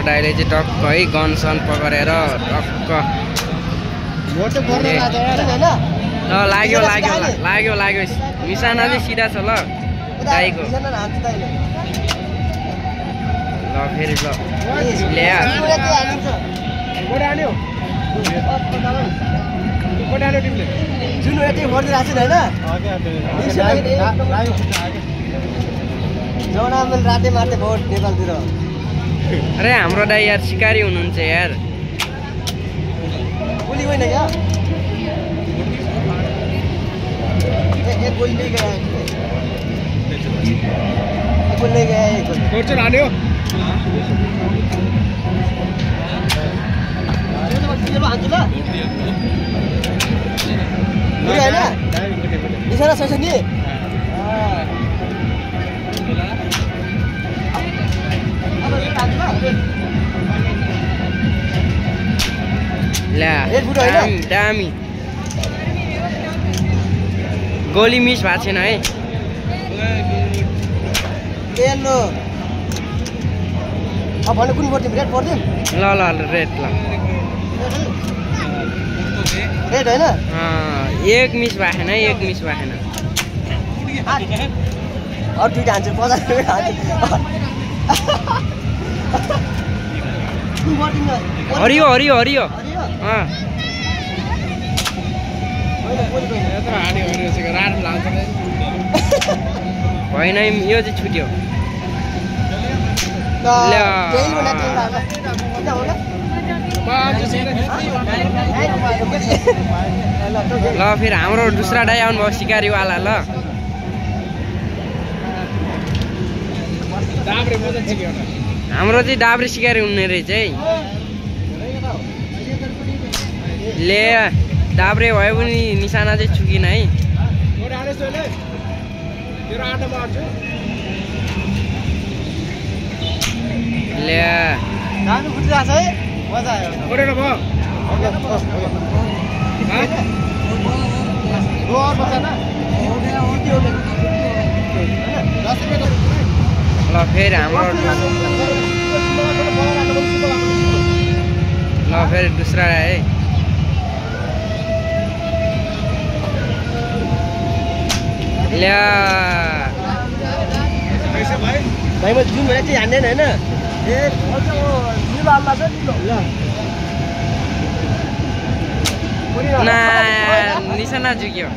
दाइले चाहिँ टक्क है गनसन पकडेर टक्क लाग्यो लाग्यो लाग्यो लाग्यो निशाना चाहिँ सिधा छ ल दाइको ल फेरि ल ल्या जुन यति गरिदिरहेको छ होइन जौनामेल राते मार्दै भोट नेपालतिर अरे हाम्रो दाइ यार सिकारी हुनुहुन्छ यार गोली होइन क्या एक गोली ले गया गोली ले गया एक गोली चल आने हो चलो हान्छु ल पुरै हैन इशारा छ नि ल्या दामी गोली मिस भएको छैन है एल्लो अब भने कुन पर्दिम रेड पर्दिम ल ल रेड ल रेड हैन एक मिस भएन एक मिस भएन और दुईटा हान्छ 50 रुपैयाँ हान्छ कुन पर्दिम हरियो हरियो हरियो होइन यो चाहिँ छुट्यो ल फेरि हाम्रो दुसरा दाइ आउनुभयो सिकारीवाला ल हाम्रो चाहिँ दाब्रे सिकारी हुने रहेछ है ले दाब्रे भयो पनि निशाना चाहिँ छुकिन है ले ल फेरि हाम्रो ल फेरि दुसरा है ल्या भाइ म जुन भने चाहिँ हान्दैन हैन ए निलो आल्ला छ निलो ना निशाना झुक्यो